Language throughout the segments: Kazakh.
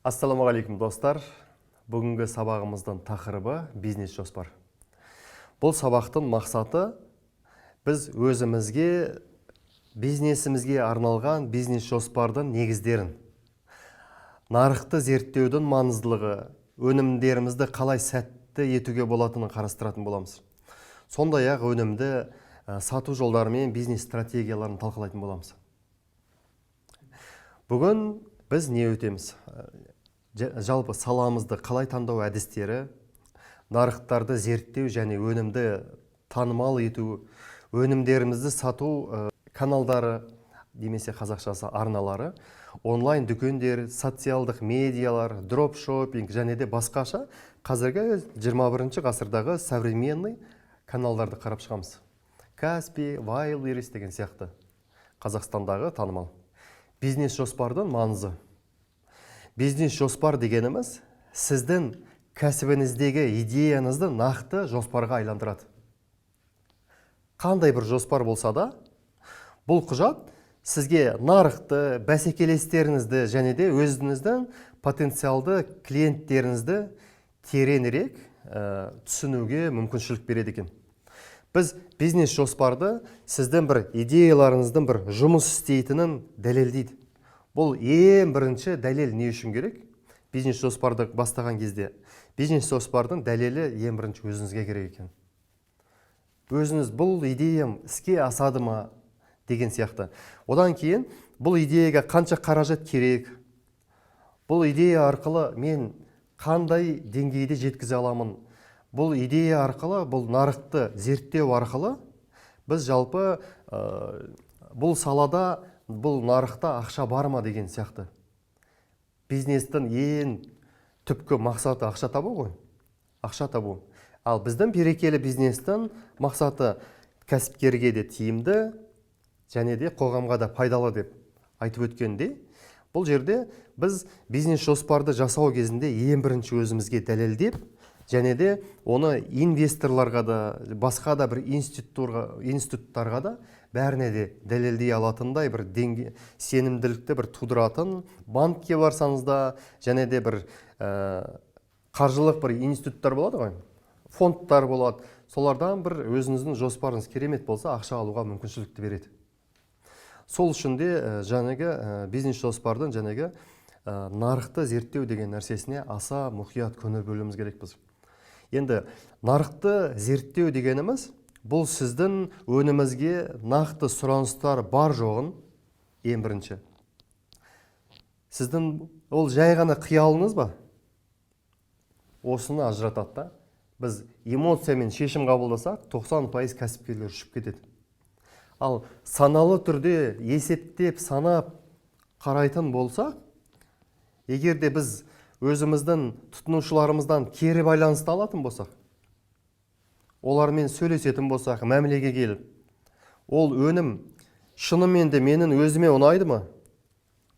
Ассалаумағалейкум, достар! Бүгінгі сабағымыздың тақырыбы – бизнес жоспар. Бұл сабақтың мақсаты – біз өзімізге, бизнесімізге арналған бизнес жоспардың негіздерін, нарықты зерттеудің маңыздылығы, өнімдерімізді қалай сәтті етуге болатынын қарастыратын боламыз. Сондай ақ өнімді сату жолдары мен бизнес стратегияларын талқылайтын боламыз. Бүгін біз не өтеміз? Жалпы саламызды қалай таңдау әдістері, нарықтарды зерттеу және өнімді танымал ету, өнімдерімізді сату каналдары немесе қазақшасы арналары, онлайн дүкендер, социалдық медиалар, дропшоппинг және де басқаша қазіргі 21 ғасырдағы современный каналдарды қарап шығамыз. Каспи, Вайлдберриз деген сияқты Қазақстандағы танымал. Бизнес жоспардың маңызы. Бизнес жоспар дегеніміз сіздің кәсібіңіздегі идеяңызды нақты жоспарға айландырады. Қандай бір жоспар болса да, бұл құжат сізге нарықты, бәсекелестеріңізді және де өзіңіздің потенциалды клиенттеріңізді тереңірек түсінуге мүмкіншілік береді екен. Біз бизнес жоспарды сіздің бір идеяларыңыздың бір жұмыс істейтінін дәлелдейді. Бұл ең бірінші дәлел. Не үшін керек бизнес жоспарды бастаған кезде? Бизнес жоспардың дәлелі ең бірінші өзіңізге керек екен. Өзіңіз бұл идеям іске асады ма деген сияқты. Одан кейін бұл идеяға қанша қаражат керек, бұл идея арқылы мен қандай деңгейде жеткізе аламын, бұл идея арқылы, бұл нарықты зерттеу арқылы біз жалпы бұл салада, бұл нарықта ақша бар ма деген сияқты. Бизнестің ең түпкі мақсаты ақша табу ғой, ақша табу. Ал біздің «Берекелі бизнестің» мақсаты кәсіпкерге де тиімді және де қоғамға да пайдалы деп айтып өткенде, бұл жерде біз бизнес жоспарды жасау кезінде ең бірінші өзімізге дәлелдеп және де оны инвесторларға да, басқа да бір институттарға да, бәріне де дәлелдей алатындай бір деңгей, сенімділікті бір тудыратын, банкке барсаңыз да және де бір қаржылық бір институттар болады ғой, фондтар болады, солардан бір өзіңіздің жоспарыңыз керемет болса, ақша алуға мүмкіншілікті береді. Сол үшін де жаңағы бизнес жоспардың жаңағы нарықты зерттеу деген нәрсесіне аса мұқият көңіл бөлуіміз керекпіз. Енді нарықты зерттеу дегеніміз – бұл сіздің өніміңізге нақты сұраныстар бар жоғын ең бірінші. Сіздің ол жай ғана қиялыңыз ба, осыны ажыратады да. Біз эмоциямен шешім қабылдасақ, 90% кәсіпкерлер ұшып кетеді. Ал саналы түрде есептеп, санап қарайтын болсақ, егер де біз өзіміздің тұтынушыларымыздан кері байланысты алатын болсақ, олармен сөйлесетін болсақ, мәмілеге келіп, ол өнім шынымен де менің өзіме ұнайды ма?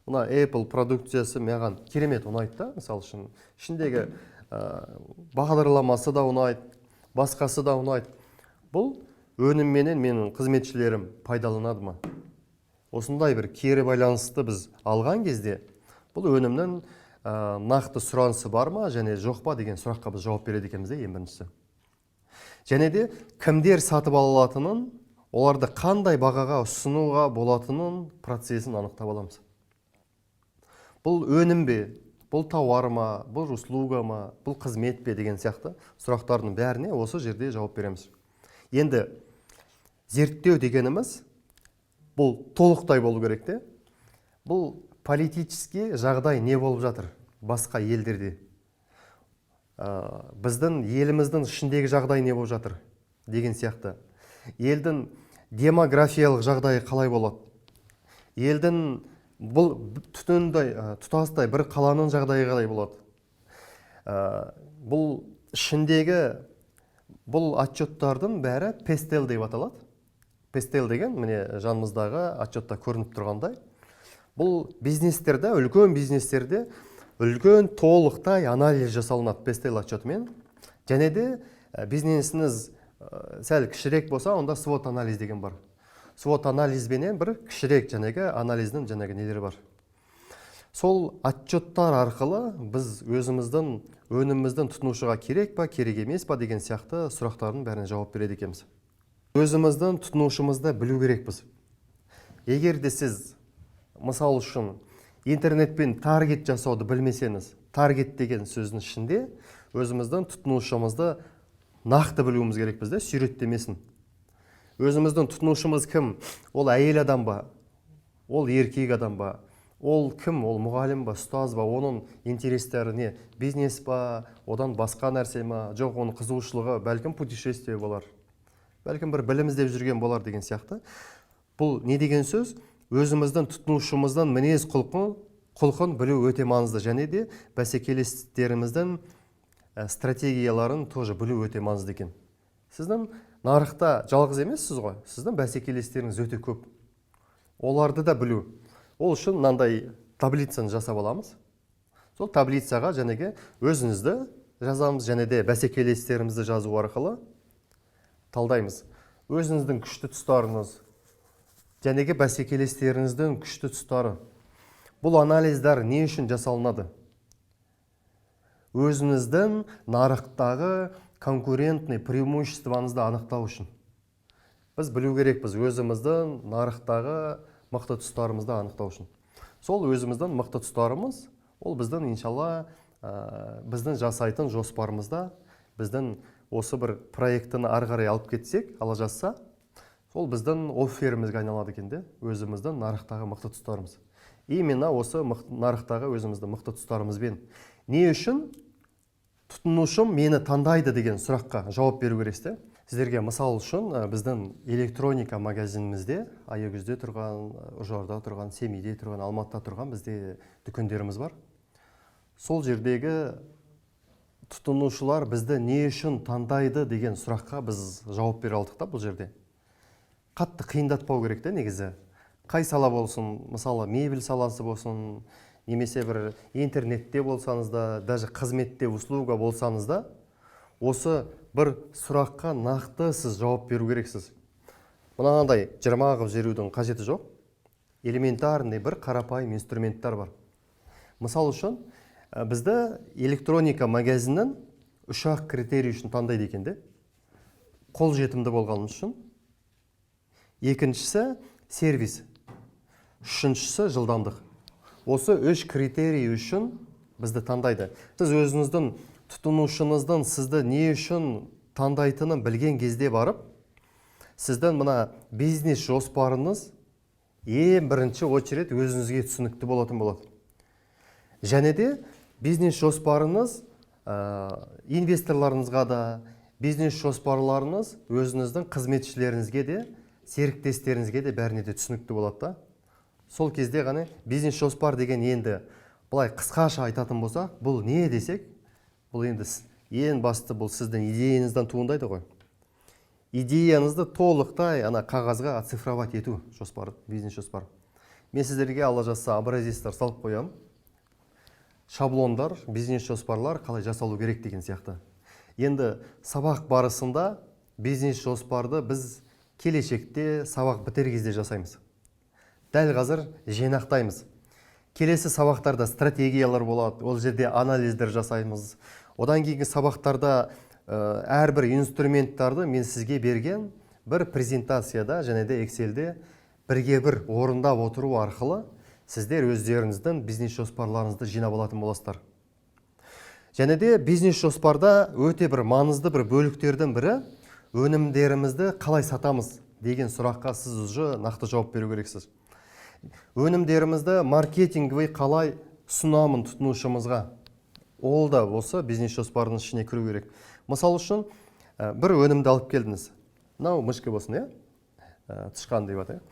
Мына Apple продукциясы маған керемет ұнайды да. Мысалы үшін, ішіндегі бағдарламасы да ұнайды, басқасы да ұнайды. Бұл өнімменен менің қызметшілерім пайдаланады ма? Осындай бір кері байланысты біз алған кезде, бұл өнімнің нақты сұранысы бар ма және жоқ па деген сұраққа біз жауап береді екенбіз де ең біріншісі. Және де кімдер сатып ала алатынын, оларды қандай бағаға ұсынуға болатынын процесін анықтап аламыз. Бұл өнім бе, бұл тауар ма, бұл услуга ма, бұл қызмет пе деген сияқты сұрақтардың бәріне осы жерде жауап береміз. Енді зерттеу дегеніміз бұл толықтай болу керек те. Бұл политический жағдай не болып жатыр басқа елдерде, біздің еліміздің ішіндегі жағдай не болып жатыр деген сияқты, елдің демографиялық жағдайы қалай болады, елдің бұл түтіндей тұтастай бір қаланың жағдайы қалай болады. Бұл ішіндегі бұл отчеттардың бәрі PESTEL деп аталады. PESTEL деген міне, жанымыздағы отчетта көрініп тұрғандай, бұл бизнестерде, үлкен бизнестерде үлкен толықтай анализ жасалынады PESTEL отчетымен. Және де бизнесіңіз сәл кішірек болса, онда SWOT анализ деген бар. SWOT анализбенен бір кішірек жаңағы анализдің жаңағы нелері бар. Сол отчеттар арқылы біз өзіміздің өніміміздің тұтынушыға керек па, керек емес па деген сияқты сұрақтардың бәріне жауап береді екенбіз. Өзіміздің тұтынушымызды білу керекпіз. Егер де сіз, мысал үшін, интернетпен таргет жасауды білмесеңіз, таргет деген сөздің ішінде өзіміздің тұтынушымызды нақты білуіміз керекпіз де, суреттемесін. Өзіміздің тұтынушымыз кім? Ол әйел адам ба? Ол еркек адам ба? Ол кім? Ол мұғалім ба, ұстаз ба? Оның интерестері не? Бизнес па, одан басқа нәрсе ма? Жоқ, оның қызығушылығы бәлкім путешествие болар, бәлкім бір білім іздеп жүрген болар деген сияқты. Бұл не деген сөз? Өзіміздің тұтынушымыздың мінез құлқын білу өте маңызды, және де бәсекелестеріміздің стратегияларын тоже білу өте маңызды екен. Сіздің нарықта жалғыз емессіз ғой, сіздің бәсекелестеріңіз өте көп, оларды да білу. Ол үшін мынандай таблицаны жасап аламыз. Сол таблицаға жәнегі өзіңізді жазамыз, және де бәсекелестерімізді жазу арқылы талдаймыз. Өзіңіздің күшті тұстарыңыз, жәнегі бәсекелестеріңіздің күшті тұстары. Бұл анализдар не үшін жасалынады? Өзіңіздің нарықтағы конкурентный преимуществоңызды анықтау үшін. Біз білу керекпіз өзіміздің нарықтағы мықты тұстарымызды анықтау үшін. Сол өзіміздің мықты тұстарымыз, ол біздің, иншалла, біздің жасайтын жоспарымызда, біздің осы бір проектіні ары қарай алып кетсек, Алла жазса, сол біздің офферімізге айналады екен де, өзіміздің нарықтағы мықты тұстарымыз. Именно осы нарықтағы өзіміздің мықты тұстарымызбен не үшін тұтынушым мені таңдайды деген сұраққа жауап беру керексіз де. Сіздерге мысал үшін, біздің электроника магазинімізде Аягөзде тұрған, Үржарда тұрған, Семейде тұрған, Алматыда тұрған бізде дүкендеріміз бар. Сол жердегі тұтынушылар бізді не үшін таңдайды деген сұраққа біз жауап бере алдық та. Бұл жерде қатты қиындатпау керек те негізі. Қай сала болсын, мысалы, мебель саласы болсын, немесе бір интернетте болсаңыз да, даже қызметте, услуга болсаңыз да, осы бір сұраққа нақты сіз жауап беру керексіз. Мынандай 20 қылып жіберудің қажеті жоқ. Элементарный бір қарапайым инструменттер бар. Мысал үшін, бізді электроника магазиннен үш-ақ критерий үшін таңдайды екен де. Қолжетімді болғанымыз үшін, екіншісі сервис, үшіншісі жылдамдық. Осы үш критерий үшін бізді таңдайды. Сіз өзіңіздің тұтынушыңыздың сізді не үшін таңдайтынын білген кезде барып, сіздің мына бизнес жоспарыңыз ең бірінші очередь өзіңізге түсінікті болатын болады. Және де бизнес жоспарыңыз инвесторларыңызға да, бизнес жоспарларыңыз өзіңіздің қызметшілеріңізге де, серіктестеріңізге де, бәріне де түсінікті болады да. Сол кезде ғана бизнес жоспар деген, енді былай қысқаша айтатын болсақ, бұл не десек, бұл енді ең басты бұл сіздің идеяңыздан туындайды ғой. Идеяңызды толықтай ана қағазға оцифровать ету жоспар, бизнес жоспар. Мен сіздерге, Алла жазса, образецтер салып қоямын, шаблондар, бизнес жоспарлар қалай жасалу керек деген сияқты. Енді сабақ барысында бизнес жоспарды біз келешекте, сабақ бітер кезде жасаймыз. Дәл қазір жинақтаймыз. Келесі сабақтарда стратегиялар болады, ол жерде анализдер жасаймыз. Одан кейінгі сабақтарда әрбір инструменттарды мен сізге берген бір презентацияда және де Excelде бірге бір орындап отыру арқылы сіздер өздеріңіздің бизнес жоспарларыңызды жинап алатын боласыздар. Және де бизнес жоспарда өте бір маңызды бір бөліктердің бірі — өнімдерімізді қалай сатамыз деген сұраққа сіз уже нақты жауап беру керексіз. Өнімдерімізді маркетинговый қалай ұсынамын тұтынушымызға, ол да осы бизнес жоспардың ішіне кіру керек. Мысал үшін, бір өнімді алып келдіңіз, мынау мышка болсын, иә, тышқан деп атайық.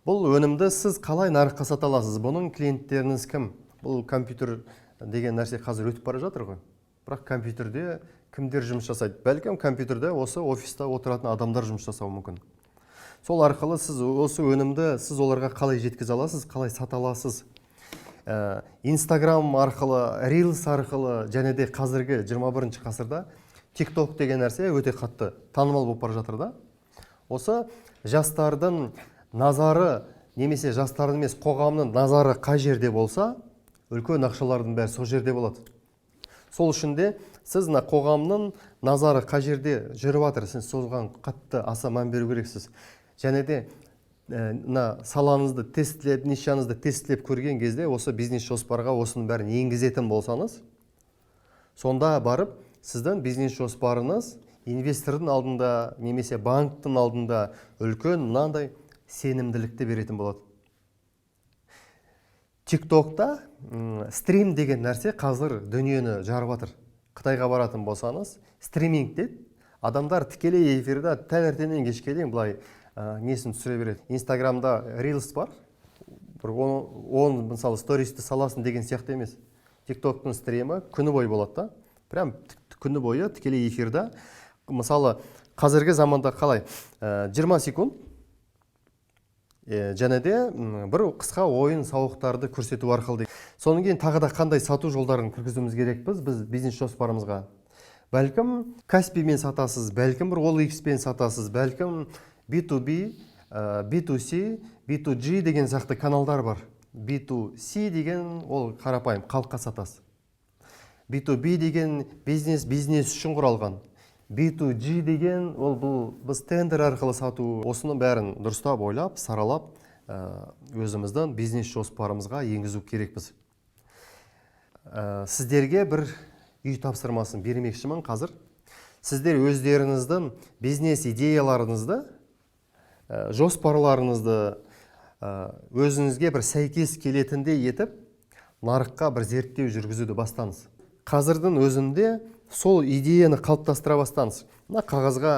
Бұл өнімді сіз қалай нарыққа сата аласыз? Бұның клиенттеріңіз кім? Бұл компьютер деген нәрсе қазір өтіп бара жатыр ғой, бірақ компьютерде кімдер жұмыс жасайды? Бәлкім, компьютерде осы офиста отыратын адамдар жұмыс жасауы мүмкін. Сол арқылы сіз осы өнімді сіз оларға қалай жеткізе аласыз, қалай сата аласыз? Инстаграм арқылы, рилс арқылы, және де қазіргі 21 ғасырда ТикТок деген нәрсе өте қатты танымал болып бара жатыр да. Осы жастардың назары немесе жастардың емес, қоғамның назары қай жерде болса, Үлкен ақшалардың бәрі сол жерде болады. Сол үшін де сіз мына қоғамның назары қай жерде жүріп жатыр, сіз соған қатты аса мән беру керексіз. Және де мына салаңызды тестілеп, нишаңызды тестілеп көрген кезде осы бизнес жоспарға осының бәрін енгізетін болсаңыз, сонда барып сіздің бизнес жоспарыңыз инвестордың алдында немесе банктің алдында үлкен мынандай сенімділікті беретін болады. ТикТокта стрим деген нәрсе қазір дүниені жарып жатыр. Қытайға баратын болсаңыз, стриминг дейді. Адамдар тікелей эфирде таңертеңнен кешке дейін былай несін түсіре береді. Инстаграмда рилс бар, бір он мысалы стористі саласың деген сияқты емес. ТикТоктың стримі күні бойы болады да, прям күні бойы тікелей эфирде. Мысалы, қазіргі заманда қалай? 20 секунд және де бір қысқа ойын сауықтарды көрсету арқылы. Содан кейін тағы да қандай сату жолдарын кіргізуіміз керекпіз біз бизнес жоспарымызға? Бәлкім, Каспимен сатасыз, бәлкім, бір OLX-пен сатасыз, бәлкім, B2B, B2C, B2G деген сияқты каналдар бар. B2C деген ол қарапайым халыққа сатасыз. B2B деген бизнес бизнес үшін құралған. B2G деген ол бұл біз тендер арқылы сату. Осының бәрін дұрыстап ойлап, саралап, өзіміздің бизнес жоспарымызға енгізу керекпіз. Сіздерге бір үй тапсырмасын бермекшімін қазір. Сіздер өздеріңіздің бизнес идеяларыңызды, жоспарларыңызды өзіңізге бір сәйкес келетіндей етіп, нарыққа бір зерттеу жүргізуді бастаңыз. Қазірдің өзінде сол идеяны қалыптастыра бастаңыз. Мына қағазға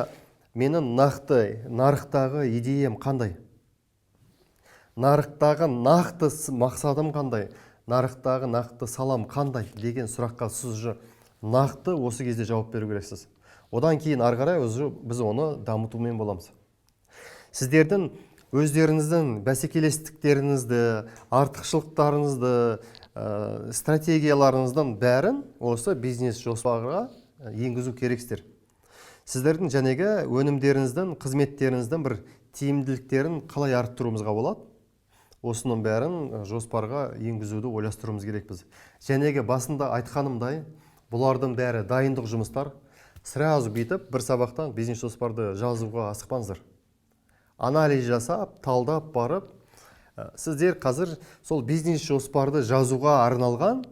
менің нақты нарықтағы идеям қандай, нарықтағы нақты мақсатым қандай, нарықтағы нақты салам қандай деген сұраққа сіз уже нақты осы кезде жауап беру керексіз. Одан кейін ары қарай уже біз оны дамытумен боламыз. Сіздердің өздеріңіздің бәсекелестіктеріңізді, артықшылықтарыңызды, стратегияларыңыздың бәрін осы бизнес жоспарға енгізу керексіздер. Сіздердің жәнегі өнімдеріңіздің, қызметтеріңіздің бір тиімділіктерін қалай арттыруымызға болады, осының бәрін жоспарға енгізуді ойластыруымыз керекпіз. Жәнегі басында айтқанымдай, бұлардың бәрі дайындық жұмыстар. Сразу бүйтіп бір сабақтан бизнес жоспарды жазуға асықпаңыздар. Анализ жасап, талдап барып, сіздер қазір сол бизнес жоспарды жазуға арналған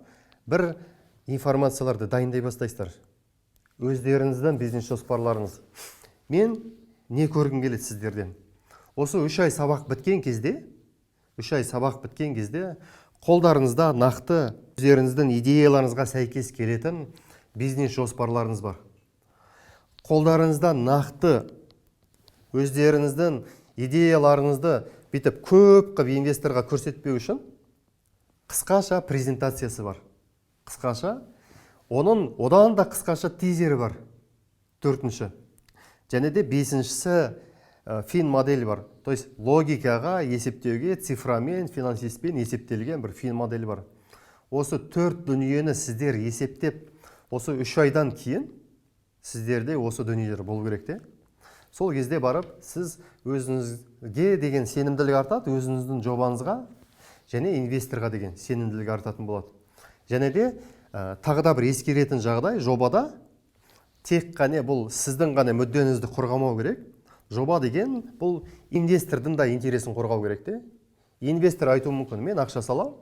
бір информацияларды дайындай бастайсыздар, өздеріңіздің бизнес жоспарларыңыз. Мен не көргім келеді сіздерден? Осы 3 ай сабақ біткен кезде, 3 ай сабақ біткен кезде қолдарыңызда нақты өздеріңіздің идеяларыңызға сәйкес келетін бизнес жоспарларыңыз бар, қолдарыңызда нақты өздеріңіздің идеяларыңызды бүйтіп көп қылып инвесторға көрсетпеу үшін қысқаша презентациясы бар, қысқаша, оның одан да қысқаша тизері бар, төртінші және де бесіншісі фин модель бар, то есть логикаға есептеуге, цифрамен, финансистпен есептелген бір фин модель бар. Осы төрт дүниені сіздер есептеп, осы 3 айдан кейін сіздерде осы дүниелер болу керек те. Сол кезде барып сіз өзіңізге деген сенімділік артады, өзіңіздің жобаңызға және инвесторға деген сенімділік артатын болады. Және де тағы да бір ескеретін жағдай: жобада тек қана бұл сіздің ғана мүддеңізді қорғамау керек. Жоба деген бұл инвестордың да интересін қорғау керек те. Инвестор айтуы мүмкін: «Мен ақша саламын,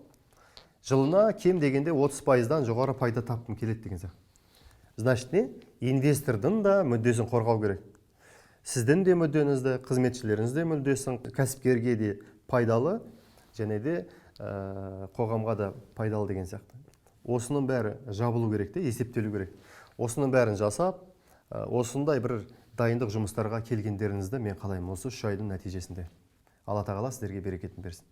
жылына кем дегенде 30 пайыздан жоғары пайда тапқым келеді» деген сияқты. Значит, не, инвестордың да мүддесін қорғау керек, сіздің де мүддеңізді, қызметшілеріңіздің де мүддесін, кәсіпкерге де пайдалы және де қоғамға да пайдалы деген сияқты. Осының бәрі жабылу керек те, есептелу керек. Осының бәрін жасап, осындай бір дайындық жұмыстарға келгендеріңізді мен қалаймын. Осы 3 айдың нәтижесінде Алла Тағала сіздерге берекетін берсін.